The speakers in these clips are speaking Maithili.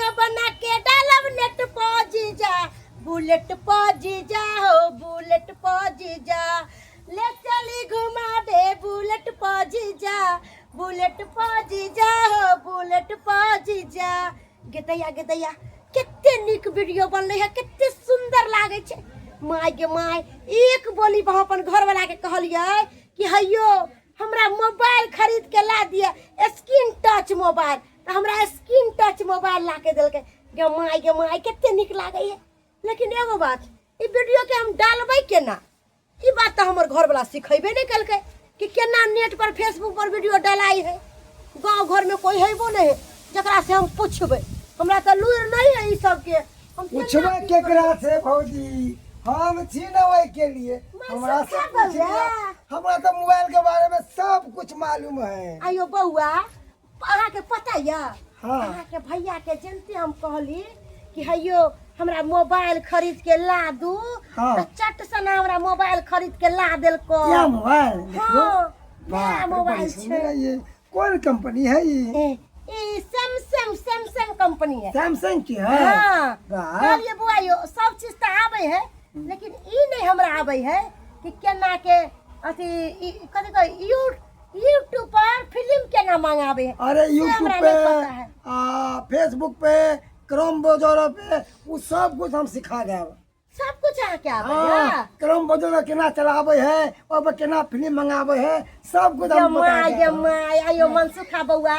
वीडियो बना के डालब नेट पर जीजा, बुलेट पर जीजा हो, बुलेट पर जीजा, ले चली घुमा दे बुलेट पर जीजा, बुलेट पर जीजा हो, बुलेट पर जीजा। गेदैया गेदैया, कते नीक वीडियो बनलै है, कते सुंदर लागै छै। My गे my, एक बोली पर हम अपन घरवाला के कहलियै कि हैयो हमरा मोबाइल खरीद के ला दिअ, स्क्रीन टच मोबाइल, तऽ हमरा स्क्रीन टच मोबाइल ला के देलकै। गे my गे my, कते नीक लागै है। लेकिन एगो बात, ई वीडियो के हम डालबै केना, ई बात तऽ हमर घरवला सिखेबे नहि केलकै कि केना नेट पर फेसबुक पर वीडियो डलाइ है। गाँव घरमे कोइ हेबो नहि है जकरा से हम पुछबै, हमरा तऽ लुरि नहि है ई सबके। हम केना पूछबै की केकरा से भौजी, हम छी न ओहि के लिए, मैं हमरा से सिखा पूछ लिअ। बौआ। हमरा तऽ मोबाइल के बारे में सब कुछ मालूम है। आयो बौआ, अहाँके पता यऽ? हाँ। अहाँके भैया के जनते हम कहली कि हैयो हमरा मोबाइल खरीद के ला दू, हाँ। तऽ चट से ना हमरा मोबाइल खरीद के ला देलको। क्या मोबाइल देखो। हाँ, बाप नया रे, मोबाइल बड़ी सुंदर छै। है ये, कौन कंपनी है ये? ई सैमसंग, सैमसंग कंपनी है। सैमसंग की है? हाँ। वाह। कहलिए बुआ यो सब चीज तऽ आबै है, लेकिन ई नहीं हमरा आबै है कि केना के अथी ई कथी कहै यूट्यूब पर फिल्म केना मंगावे है। अरे से यूट्यूब हमरा पे नहीं पता है। फेसबुक पे, क्रोम ब्राउजर पे, वो सब कुछ हम सिखा देब। सब कुछ अहाँ के आबै हाँ, है? क्रोम ब्राउजर केना चलाबै है, ओहि पर केना फिल्म मंगाबै है, सब कुछ हम बता my देब। My, आयो मनसुखा बौआ,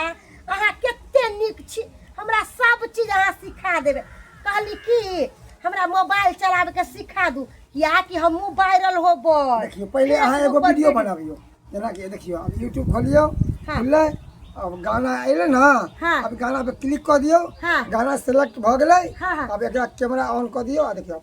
अहाँ कते नीक छी, हमरा सब चीज अहाँ सिखा देबै। कहली कि हमरा मोबाइल चलाबै के सिखा दू, कियाकि हमहूँ वायरल होबै। देखियौ, पहिले अहाँ एगो फेसबुक पर वीडियो वीडियो बनाबियौ, जेनाकि देखियौ, अब यूट्यूब खोलियौ। हाँ। खुललै, अब गाना एलै ने। हाँ। अब गाना पे क्लिक कऽ दियौ। हाँ। गाना सेलेक्ट भऽ गेलै। हाँ, हाँ। अब एकरा कैमरा ऑन कऽ दियौ आ देखियौ,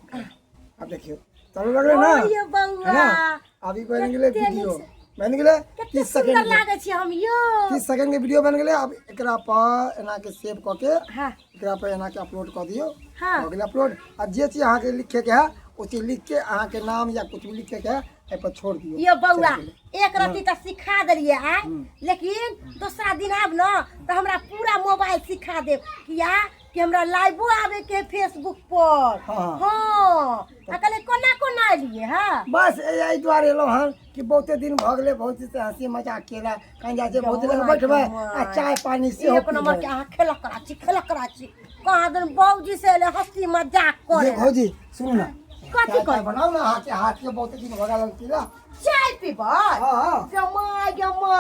अब देखियौ, चलऽ लगलै ने? ओ बौआ। है ना? अब ई बनि गेलै कते नीक वीडियो से- बनि गेलै। कते 30 सुंदर सेकेंड के लागै छी हम यो। 30 सेकेंड के वीडियो बनि गेलै। अब एकरा पर एना के सेव कऽ के हाँ। एकरा पर एना के अपलोड कऽ दियौ। हाँ। भऽ गेलै अपलोड। आ जे चीज अहाँके लिखैके है ओ चीज लिख के, अहाँके नाम या कुछ भी लिखैके है, एहि पर छोड़ दियौ। यो बौआ, चलि गेलै। एक रत्ती तऽ सिखा देलियै आइ, लेकिन दोसरा दिन आब न तऽ हमरा पूरा मोबाइल सिखा देब, किया कि हमरा लाइवो आबे के है फेसबुक पर। हाँ। हाँ, आ कहलियै कोना कोना एलियै? हँ। बस एहि दुआरे एलहुँ हन कि बहुते दिन भऽ गेलै बहुत से हँसी मजाक केला, कहीं जाइ छै बहुत लग बैठबै आ चाय पानी सेहो एक नंबर के पीबै। अहाँ खेलक करा छी, खेलक करा छी। कहाँ दिन बाबूजी से एलै हँसी मजाक करे। ये भौजी सुनू ना। कथी चाय ताय कहै? बनाउ ना, अहाँके हाथ के बहुते दिन भऽ गेल पीला। चाय पीबै? हाँ, हाँ। जमा जमा,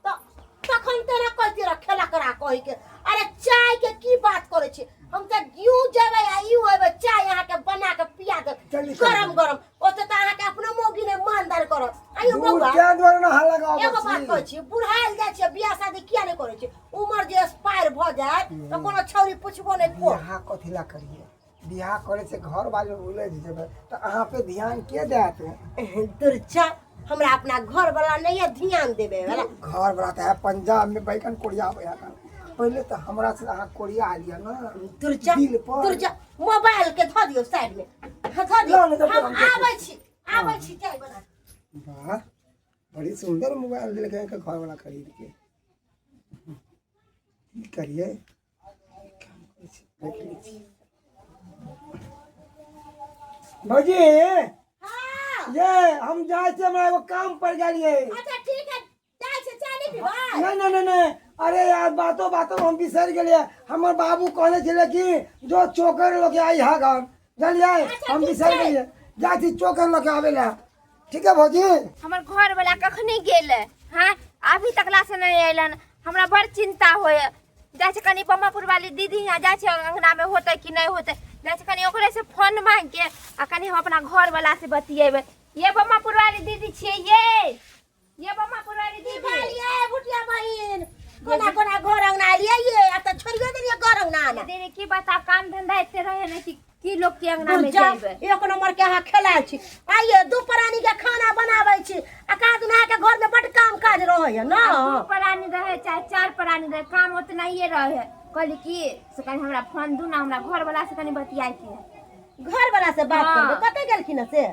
तऽ तखन तेना कहती रह खेला करा कही के। अरे चाय के की बात करै छी, हम तऽ यूं जेबै आ यूं एबै, चाय अहाँके बना के पिया देब। जल्दी चलू। गरम गरम। ओते तऽ अहाँके अपनो मौगी नहि मानदान करत। आइयो दूर बौआ, क्या दुआरे ना हल्ला गाँव एगो बात कहै छी, बुढ़ायल जाइ छियै, बियाह शादी किया नहि करै छी? उमर जे एक्सपायर भऽ जायत तऽ कोनो छौरी पुछबो नहि को। बियाह कथी ला करिए? बियाह करे से घर वाले उलझ जेबै तऽ अहाँ पे ध्यान के देत? दुर्जा, हमरा अपना घर वाला नहीं है ध्यान देवे वाला। घर वाला तऽ है पंजाब में बैगन कोरियाबै है। पहिले तऽ हमरा से अहाँ कोरिया लिअ ना। दुर्जा, दिल पर। दुर्जा, मोबाइल के धऽ दियौ साइड में। हाँ, धऽ दियौ। लाउ ने, तब हम हम देखै आबै छी, आबै छी चाय बना। वाह, बड़ी सुंदर मोबाइल देलकै घर वाला खरीद के। की करिए, देख लै छी। भौजी। हाँ। ये हम जाइ छी, हमरा एगो काम पड़ गेलियै। अच्छा ठीक है, जाइ छी, चाय नहीं पीबै? नहीं नहीं नहीं नहीं, अरे यार, बातो बातो में हम बिसरि गेलियै। हमर बाबू कहने छलै कि जो चोकर लऽ के आई हा घर, जानलियै? अच्छा, हम ठीक बिसरि छै। गेलियै, जाइ छी चोकर लऽ के आबै लए। ठीक है भौजी। हमर घर वाला कखनी गेल हाँ, अभी तक ला से नहीं अयलन, हमरा बड़ चिंता होय जाइ छै। कनी बम्बापुर वाली दीदी यहाँ जाइ छै, अंगना में होतै कि नहीं होतै, जाइ छै कनी ओकरे से फोन मांग के आ कनी हम अपना घर वाला से बतियेबै। ये बम्बापुर वाली दीदी छियै ये बम्बापुर वाली की दीदी। भेल ये बुटिया बहिन? कोना कोना घर अंगना एलियै ये? आ तऽ छोड़ियो देलियै घर अंगना आना। दीदी की बताब, काम धंधा एते रहे ने कि की लोग के अंगना में जा, जेबै। एक नंबर के अहाँ खेलाइ छी। आइये दू प्राणी के खाना बनाबै छी आ कहाँ दुन अहाँके घर में बड काम काज रहैया ने। दू प्राणी रहे चाहे चार प्राणी रहे, काम उतना ही रहे। कहली कि से कनी हमरा फोन दू ना, हमरा घर वाला से कनी बतियाए के है। घर वाला से बात हाँ। करबै? कतऽ गेलखिन हँ से?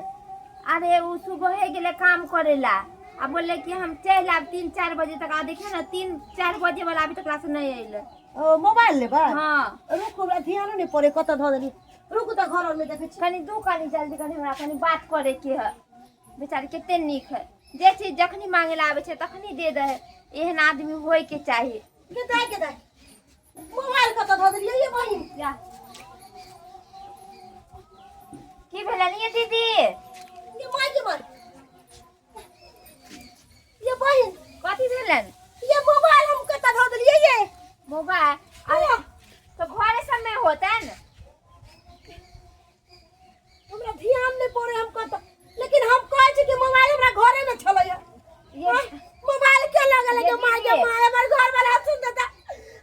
अरे उ सुबहे गेले काम करेला। आ बोलले कि हम चलि आयब 3-4 बजे तक। आ देखियौ ने 3-4 बजे वाला अभी तक से नहि अयलै। ओ मोबाइल लेबै? हाँ। रुकू, हमरा ध्यानो नहि पड़े कतऽ धऽ देली। रुकू तऽ घर आरमे देखै छी। कनि दू, कनि जल्दी, कनि हमरा कनि बात करे के है। बेचारी कते नीक है, जे चीज जखनी मांगे ला आबै छै तखनी दे दे है। एहन आदमी होय के चाही। के दाय, के दाय, मोबाइल कतऽ धऽ देलियै ये बहिन? या की भेलनि ये दीदी? ये माय के माय, ये बहिन। कथी भेलनि? ये मोबाइल हम कतऽ धऽ देलियै ये? मोबाइल? अरे तो घरे सब में होता न। हमरा ध्यान नहि पड़े हम कतऽ, लेकिन हम कहै छी कि मोबाइल हमरा घरे में छलै। ये मोबाइल के लगल के माय के माय, हमर घर वाला सुन देता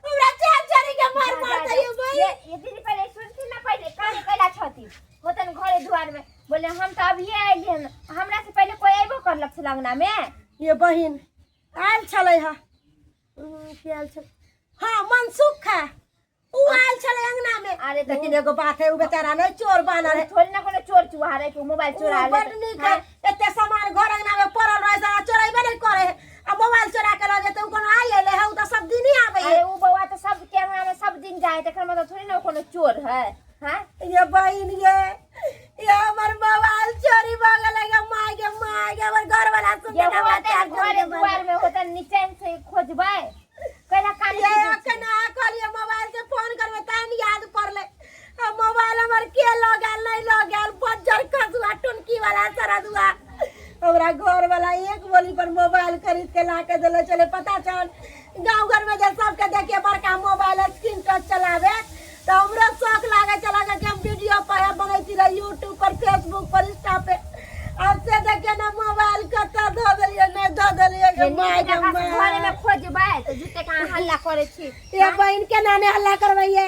हमरा चार चारी के मार मारता ये बहिन। ये दीदी पहले सुनथिन ना, पहले काहे कैला छथि होतन घरे दुआर में। बोले हम तो अभिये अयलियै हन, हमरा से पहले कोई अयबो करलक छल अंगना में? ये बहिन आयल छलै हा, के आयल छल? हाँ, मनसुख है, उ आयल छलै अंगना में। अरे तो लेकिन एगो बात है, उ बेचारा नहीं चोर बानर है। थोड़ी ना कोनो चोर चुहार है कि उ मोबाइल चोरा उ बड लेतै। नीक है, एते सामान घर अंगना में पड़ल रहे सारा चोरेबे नहीं करे है आ मोबाइल चोरा के लऽ जेतै? उ कोनो आइ एलै है? उ तऽ सब दिन ही आबै है। अरे उ बौआ तऽ सबके अंगना में सब दिन जाए, तकर मतलब थोड़ी ना उ कोनो चोर है। हाँ। ये बहिन, ये हमर मोबाइल चोरी भऽ गेलै गे माय गे माय गे, हमर घर वाला सुन ये के हमरा होतै चार घरे के मार। दुआर में होतै, निचैन से खोजबै कैला कान। ये अखन अहाँ कहलियै मोबाइल से फोन करबै तहन याद पड़लै। आ मोबाइल हमर के लऽ गेल, नहि लऽ गेल? बज्जर खसुआ टुनकी वाला सरदुआ। हमरा घर वाला एक बोली पर मोबाइल खरीद के ला के देले चले। पता चल गाँव घर में जे सबके देखिए बड़का मोबाइल स्क्रीन टच चलावे तऽ हमरो शौक लागे चला कि हम वीडियो पर बनैती रही यूट्यूब पर, फेसबुक पर, इंस्टा पे। आब से देखिए ना मोबाइल कतऽ धऽ देलियै, नहि धऽ देलियै गे माय गे घरे माय। में खोजबै तऽ झूठे के अहाँ हल्ला करै छी। ये बहन के नाने हल्ला करबैये?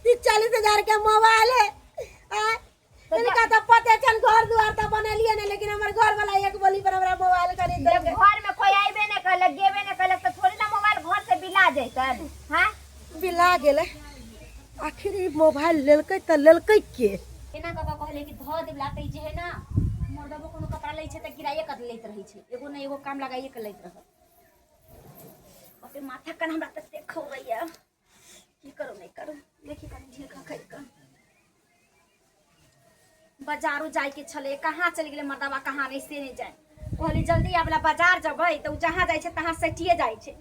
30-40 हजार के मोबाइल है आँय? इनका तो पते छन, घर दुआर तो बनेलिए ने, लेकिन हमर घर वाला एक बोली पर हमरा मोबाइल खरीद जब देलकै। घर में कोई आइबे नहीं करलक, गेबे नहीं करलक, तऽ थोड़ी ना मोबाइल घर से बिला जैतन। हाँ। बिला गेलै। आखिर ई मोबाइल लेलकै तऽ लेलकै के? एना कऽ कऽ कहलियै कि धऽ देबला तऽ ई जे है ना मर्दबो कोनो कपड़ा लै छै तऽ गिराइए कऽ लैत रहै छै, एगो ने एगो काम लगाइए कऽ लैत रहत। बाप रे, माथा कन हमरा तऽ खौरैया। की करू नहि करू, देखी कनि ढील खखैर कऽ। बाजारो जाइके छलै, कहाँ चलि गेलै मर्दबा, कहाँ नहि से नहि जाय। कहली जल्दी आबला बाजार जेबै तऽ ओ जहाँ जाइ छै तहाँ सटिए जाइ छै।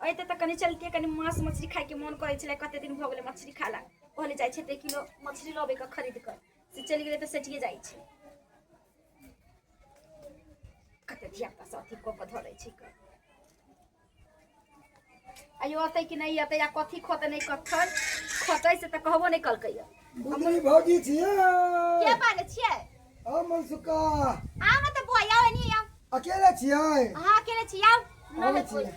अयतै तऽ कनि चलतियै, कनि माँस मछली खाइके मोन करै छलै, कते दिन भऽ गेलै मछली खाय ला। कहली जाइ छै तऽ 1 किलो मछली लबै कऽ खरीद कऽ, से चलि गेलै तऽ सटिए जाइ छै। कते धियापुता सब अथी कऽ कऽ धऽ लै छै कऽ। आइयो अतै कि नहि अतै, आ कथी खतै नहि कथै खतै से तऽ कहबो नहि कलकै। बुधनी भौजी छियै? के बाजै छियै? हम मनसुखा। आउ ने तऽ बौआ, आउ एनी आउ। अकेले छियै? अहाँ अकेले छी, आउ। अबै छियै।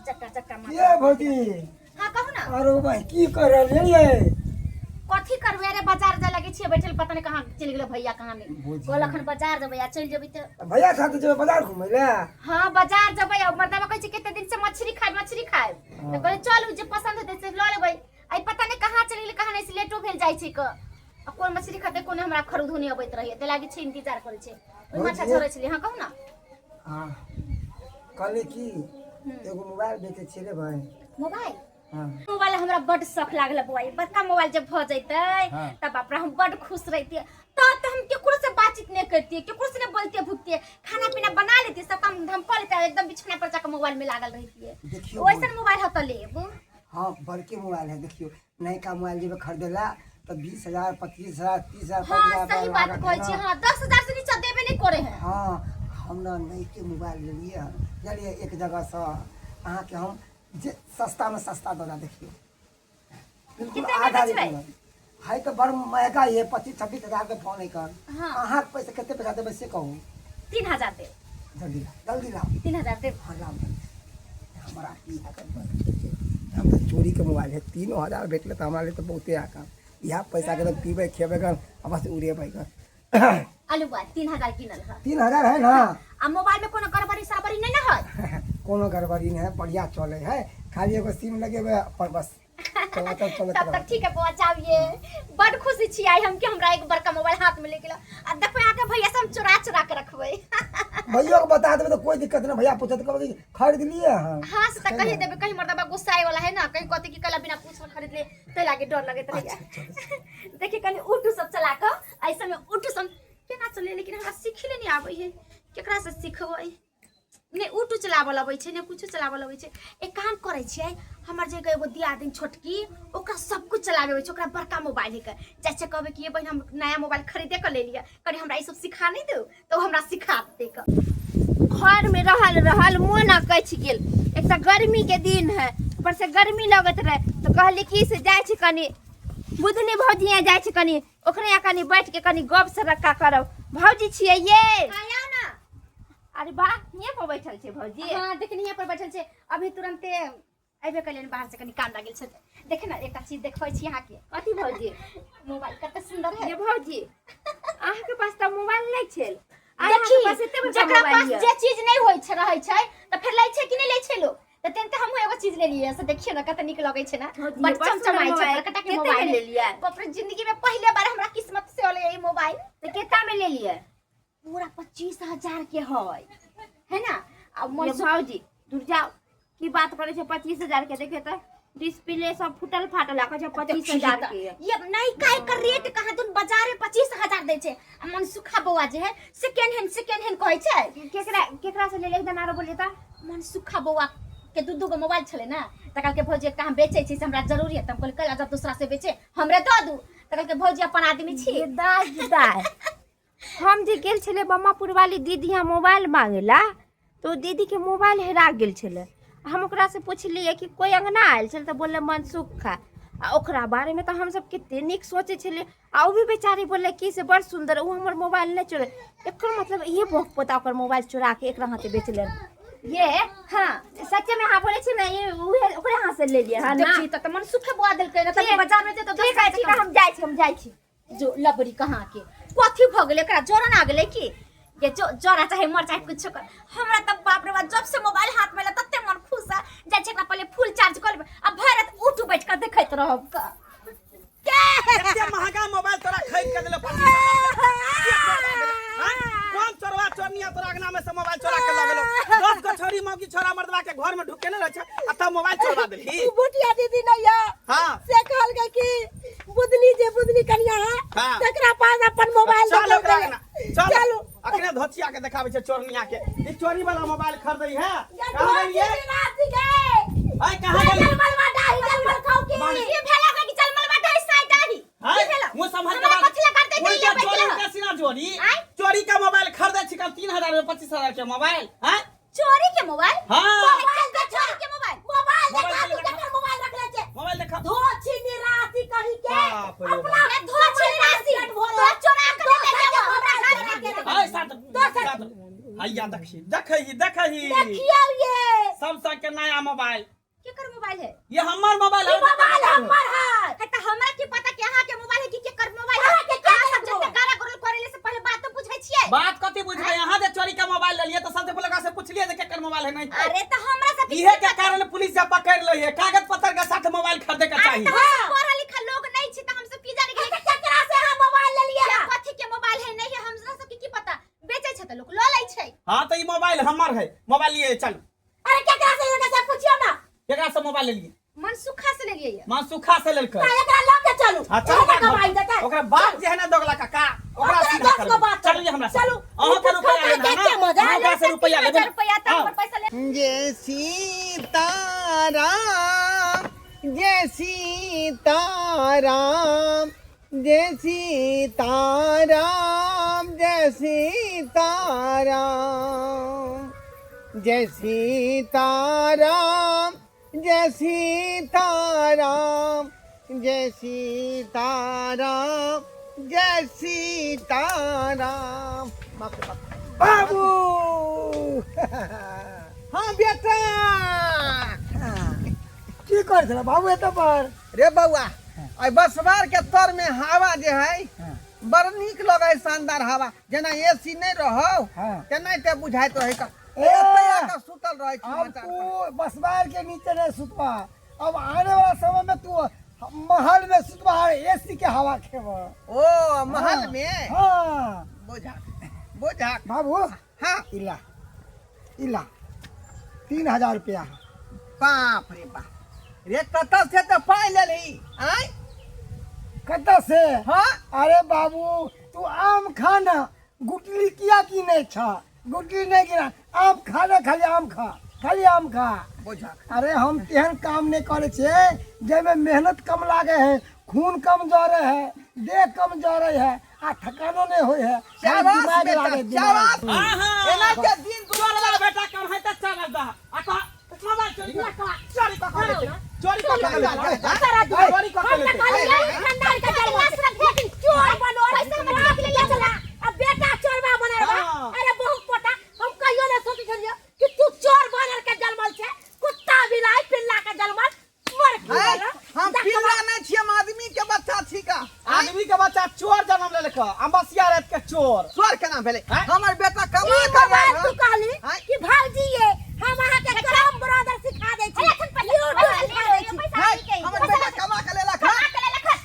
चक्का चक्का माथा। के भौजी? हाँ, कहू ना। अरे भाई, की कर रहलियै ये? कथी करबै? अरे बाजार जाय लागे छियै बैठल, पता नहि कहाँ चलि गेलै भैया, कहाँ नहि। बुझि कहल अखन बाजार जेबै आ चलि जेबै तऽ। भैया साथे जेबै बाजार घुमै लए? हाँ, बाजार जेबै। आ मर्दबा कहै छै कते दिन से मछली खाय, मछली खाय, तऽ कहलियै चलू, जे पसंद हेतै से लऽ लेबै। आइ पता नहि कहाँ चलि गेलै, कहाँ नहि, से लेटो भेल जाइ छै क। आ कोन मछली खतै कोन, हमरा खरीदो नहि अबैत रहैए, ताहि लागी छै इंतजार करै छै। ओहि माछा भौजी। झोरै छलियै। हाँ, कहू ना। हाँ, कहली कि एगो मोबाइल बेचै छियै रे भाई। मोबाइल? हाँ। मोबाइल हमरा बड शौक लागल बौआ। ई बड़का मोबाइल जब भऽ जैतै तब बाप रे, हम बड खुश रहितियै। तब तऽ हम केकरो से बातचीत नहि करतियै, केकरो से नहि बोलतियै भुकतियै, खाना पीना बना लेतियै, सब काम धाम कऽ लेतियै, एकदम बिछौना पर जाके मोबाइल में लागल रहितियै। देखियौ। वैसन मोबाइल हतऽ लेब। हाँ, बड़के मोबाइल है। देखियौ, नयका मोबाइल जेबै खरीदे ला तऽ 20,000, 25,000, 30,000, हाँ, 50,000 सही बात लागत कहै है छी। ना। हाँ, 10,000 से नीचा देबे नहि करे है। हाँ, हम ने नयके मोबाइल लेलियै हन, बुझलियै, एक जगहसँ। अहाँके हम जे सस्तामे सस्ता दऽ देब। देखियौ, बिल्कुल कतेमे आधा बेचबै? रेटमे है। तऽ बड़ महगा ये, 25-26 हजार के फोन है कर। अहाँके पैसा कते पैसा देबै से कहू। 3000 देब। जल्दी लाउ, जल्दी लाउ। 3000 देब। हाँ, लाउ जल्दी। हमरा की है हम तऽ चोरीके मोबाइल है, 3,000 भेटलै तऽ हमरा लेल तऽ बहुते है काम। इएह पैसाके तऽ पीबै खेबै कर आ बस उड़ेबै कर। आलू बा 3000 गिनल है। 3000 है ना। आ मोबाइल में कोनो गड़बड़ी सड़बड़ी नहीं ना है? कोनो गड़बड़ी नहीं है, बढ़िया चले है। खाली एगो सिम लगेबै पर बस चला चल चलत तब रह तक ठीक है बौआ, जाइए। बड खुशी छी आई हम कि हमरा एक बड़का मोबाइल हाथ में ले गेल। आ देखबै अहाँके भैया से हम चोरा चोरा के रखबै। भैया के बता देबै तऽ कोई दिक्कत नहीं, भैया पूछत कहबै कि खरीद लिए अहाँ। हाँ से तऽ कहि देबै, कहीं मर्दबा गुस्साए वाला है ना, कहीं कहते कि कला बिना पूछल खरीद ले, तै लागे डर लगैत रहैया। देखिए कनी उठू सब चला कऽ, ऐसे में उठू सब केना चले, लेकिन हमरा सीखले नहीं आबै है, केकरा से सीखबै? ने उठू चलाबऽ लबै छै, ने कुछो चलाबऽ लबै छै। एक काम करै छियै, हमर जे एगो दियादिन छोटकी, ओकरा सब कुछ चलाबे अबै छै, ओकरा बड़का मोबाइल है। जाइ छै कहबै कि ये बहिन, हम नया मोबाइल खरीदे के ले लिअ, कनी हमरा ई सब सिखा नहीं दू, तऽ ओ हमरा सिखा देतै। घर में रहल रहल मोन अकछि गेल। एक तऽ गर्मी के दिन है, ऊपर से गर्मी लगैत रहे, तऽ कहली कि से जाइ छी कनी बुधनी भौजी यहाँ, जाइ छी कनी ओकरे यहाँ, कनी बैठ के कनी गप सरक्का करब। भौजी छियै ये? आया ना। अरे वाह, हियाँ पर बैठल छै भौजी? हाँ, देखनी यहाँ पर बैठल छै, अभी तुरंते अबे कलियन बाहर से, कनी काम लागल छै। देखे ना, एकटा चीज देखबै छी अहाँके। कथी भौजी? मोबाइल कते सुंदर है। ये भौजी, अहाँके पास तऽ मोबाइल नहि छल, अहाँके देखी पास एते बड़का जकरा मोबाइल पास यऽ। जे चीज नहीं होइ छै, रहै छै, तऽ फेर लै छै कि नहि लै छै लोक? तऽ तेनते हमहूँ एगो चीज लेलियै, से देखियौ ने कते नीक लगै छै ना। भौजी, बड बड़ सुंदर चमचमाइ छै, मोबाइल। बड़का के कते में मोबाइल। लेलियै? बाप रे, जिंदगी में पहले बार हमरा किस्मत से होलै ई मोबाइल। तऽ केता में लेलियै? पूरा 25,000 के है है ना। आ ये मन भौजी, दूर जाओ, की बात करे छै? 25,000 के? देखे तऽ डिस्प्ले सब फूटल फाटल आ छै, 25,000 के? ये नहीं का एकर रेट कहाँ दुन बाजार में 25,000 दै छै। आ मनसुखा बौआ जे है, सेकेंड हैंड सेकेंड हैंड कहै छै। केकरा केकरा से लेले? एकदम आरो बोलिए तऽ। मनसुखा बौआ के दू दू गो मोबाइल छलै ना, तऽ कहलकै भौजी एकटा हम बेचै छी, से हमरा जरूरी है। तऽ हम कहलियै कैला जब दूसरा से बेचे, हमरे दऽ दू। तऽ कहलकै भौजी अपन आदमी छी। ये दाय दाय, हम जे गेल छलै बम्मापुर वाली दीदी यहाँ मोबाइल मांगेला, तऽ ओ दीदीके मोबाइल हेरा गेल छलै। हम ओकरासँ पुछलियै कि कोइ अङ्गना आयल छल, तऽ बोललै मनसुखा। आ ओकरा बारेमे तऽ हमसब कते नीक सोचै छलियै, आ ओ भी बेचारी बोललै कि से बड़ सुन्दर, ओ हमर मोबाइल नहि चोरे। एकर मतलब इहे बक पोता ओकर मोबाइल चोराके एकरा हाथे बेच लेल। ये हाँ सच्चे में अहाँ बोलै छी ने, ये उहे ओकरे हाथ से लेलियै हँ ना? देखी तऽ मनसुखे बौआ देलकै ना, तऽ ठीक। बाजार में तऽ ठीक है, ठीक है, हम जाइ छी, हम जाइ छी। जो लबरी कहाँ के, कथी भऽ गेलै एकरा? जरन आ गेलै की? ये जो जरा चाहे मर चाहे कुछो कर, हमरा तऽ बाप रे बाप, जब से मोबाइल हाथ में एलै तते मन खुश है। जाइ छै एकरा पहिले फुल चार्ज कऽ लेबै, आ भरि राति उठ बैठ कऽ देखैत रहब। कऽ एते महंगा मोबाइल तोरा खरीद के देलो 25,000 के, आँय? कोन चोरवा चोरनिया तोरा अंगना में से मोबाइल चोरा के लऽ गेलो? 10 गो छोरी मौगी छोरा मर्दवा के घर में ढुके ने रहै छै, आ तब मोबाइल चोरवा देलही? उ बुटिया दीदी नहीं है। से कहलकै कि बुदनी, जे बुदनी कनिया है, तकरा पास अपन मोबाइल चल दऽ ओकरा देलकै। अंगना चल। चलू। अखने धोचिया के देखाबै छै चोरनिया के। ई चोरी वाला मोबाइल खरीदै है? ये कहाँ गेलियै? धोती राशि गए। आय, कहाँ गेलियै? जलमलवा डाही, जलमल खाओ की। बानी। की भेला कि जलमलवा डाही साइ डाही? हाय, की भेला? मुँह संभाल के हमरा बात। कथी लए करतै? उल्टा बैठ चोरी गेला। के सीना चोरी। आँय? चोरी का मोबाइल खरीदै छी 3000 में, 25,000 के मोबाइल, हैं? चोरी के मोबाइल? हाँ। मोबाइल के चोरी के मोबाइल? मोबाइल मोबाइल देखा के तू देखा। जकर मोबाइल रखले छे। मोबाइल देखा। धोछी निराशी कही के। बाप रे अपना बाप। ए धोछी राशि तो चोरा के ले जाओ, हमरा हाथ में के हाय, सात सात, हैया देखी देखही देखही। देखियौ ये सैमसंग के नया मोबाइल। केकर मोबाइल है? ये हमर मोबाइल है। ई मोबाइल हमर है। है त हमरा की पता कि अहाँ के मोबाइल है कि केकर मोबाइल है? अहाँ के के अहाँ सब मोबाइल? जते गारा गुरल करेले से पहले बात तो पूछै छियै। बात कथी बुझबै? अहाँ जे चोरी के मोबाइल लेलियै तऽ सबसे पहिले ओकरा से पुछलियै जे केकर मोबाइल है नहीं? अरे त हमरा सब इहे के कारण पुलिस से पकड़ लै है। कागज पत्तर के साथ मोबाइल खरीदे के अरे चाही। त हम सब पढ़ल लिखल लोग नहीं छी, त हम सब की जाने गेलियै तऽ केकरा से अहाँ मोबाइल लेलियै? के कथी के मोबाइल है नहीं है, हमरा सब के की पता? बेचै छै त लोग ल लै छै। हाँ, तऽ ई मोबाइल हमर है, मोबाइल लिए चलू। अरे केकरा से, एकरा से पूछियौ ना। केकरा से मोबाइल लेलियै? मनसुखा से लेलियै ये। मनसुखा से लेलकै। तऽ एकरा लऽ के चलू। हाँ, चलू। एकरा कमाई देतै। ओकरा बाप जे है ना दोगला काका, ओकरा ओकरा सीधा 10 गो करबै। बात। चलू हमरा चलू। अहाँ के रुपया लेना के ना? मजा अहाँ ओकरा से रुपया लेबै 3000 रुपया त हाँ। हमर पैसा ले। जय सीताराम, जय सीताराम, जय सीताराम, जय सीताराम, जय सीताराम, जय सीताराम, जय सीताराम, जय सीताराम। बाप रे बाप। बाबू। हाँ बेटा। की करै छला बाबू एतऽ पर? रे बौआ, आई बसवार के तर में हवा जे है बड़ नीक लगे है, शानदार हवा, जेना एसी नहीं रहो तेनाहिते बुझाइत रहे। ए, एतै आके सुतल रहै छी अब मचान पर। तू बसवार के नीचे नहीं सुतबा, अब आने वाला समय में तू हम महल में सुतबा एसी के हवा खेब। ओ महल में? हाँ। बोझा बोझा। बाबू। हाँ। इला इला 3000 रुपया। बाप रे बाप रे, कतऽ से तऽ पाइ लेलही आँय? कतऽ से? हाँ। अरे बाबू तू आम खा ना, गुटली किया की नहीं छा, गुटली नहीं गिरा, आम खा ना, खाली आम खा, खाली आम खा। बोझा। अरे हम तेहन काम नहीं करे छियै जाहिमे मेहनत कम लागे है, खून कम जरे है, देह कम जरे है आ थकानो नहीं होय है, खाली शाबाश दिमाग बेटा, लागे, दिमाग। शाबाश। हाँ। एना के दिन चोरवा बेटा कम है त चल दा आ कह मोबाइल चोरी कर, चोरी क के लेते, चोरी क के लेते, चोरी क के हम तऽ लेते। कहलियै ई खानदान के जन्म छै, लेकिन चोर बनो पैसा बना के ले चला अब बेटा चोरबा बनल बा। हाँ। अरे बहुत पोता, हम कहियो नहीं सोचै छलियै कि तू चोर बनल के जन्मल छै, कुत्ता बिलाई पिल्ला के जन्मल मर की हैं? बनल। हम पिल्ला नहीं छियै, हम आदमी के बच्चा छी का। आदमी के बच्चा चोर जन्म लेलक, अम्बसिया रात के चोर। चोर केना भेलै? हैं? हमर बेटा कमा ई के मोबाइल तू कहली हैं? कि भौजी ये हम अहाँ के करम ब्रदर सिखा दै छी, यूट्यूब सिखा दै छी। हैं? हमर बेटा कमा के लेलक हँ? कमा के लेलक हँ।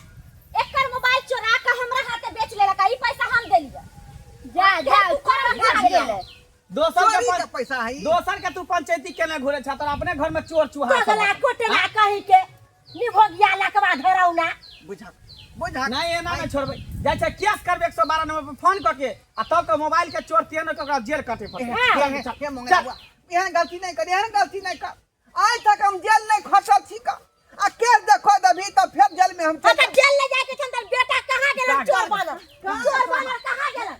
एकर मोबाइल चोरा के हमरा हाथे बेच लेलक हँ, ई पैसा हम देलियै। जा जा तू करम खा गेलै। दोसर चोरी के के पैसा है ई। दोसर के तू पंचायती केने घुरे छ, तोरा अपने घर में चोर चूहा सब। पगला कोटना कहीं के निभोगिया लकवा धरौना। बुझा बुझा। नहीं एना नहीं छोड़बै, जाइ छै केस करबै 112 नंबर पर फोन कऽ के आ तब के मोबाइल के चोर तेहन के ओकरा जेल काटे पड़तै। हे, चल, हे मंगला चल। बुआ, एहन गलती नहीं कर, एहन गलती नहीं कर। आज तक हम जेल नहीं खसल छी का, आ केस देखो दभी तऽ फेर जेल में हम हाँ चल तऽ जेल ले जाके छन तऽ बेटा कहाँ गेलन? चोर बनल, चोर बनल कहाँ गेलन?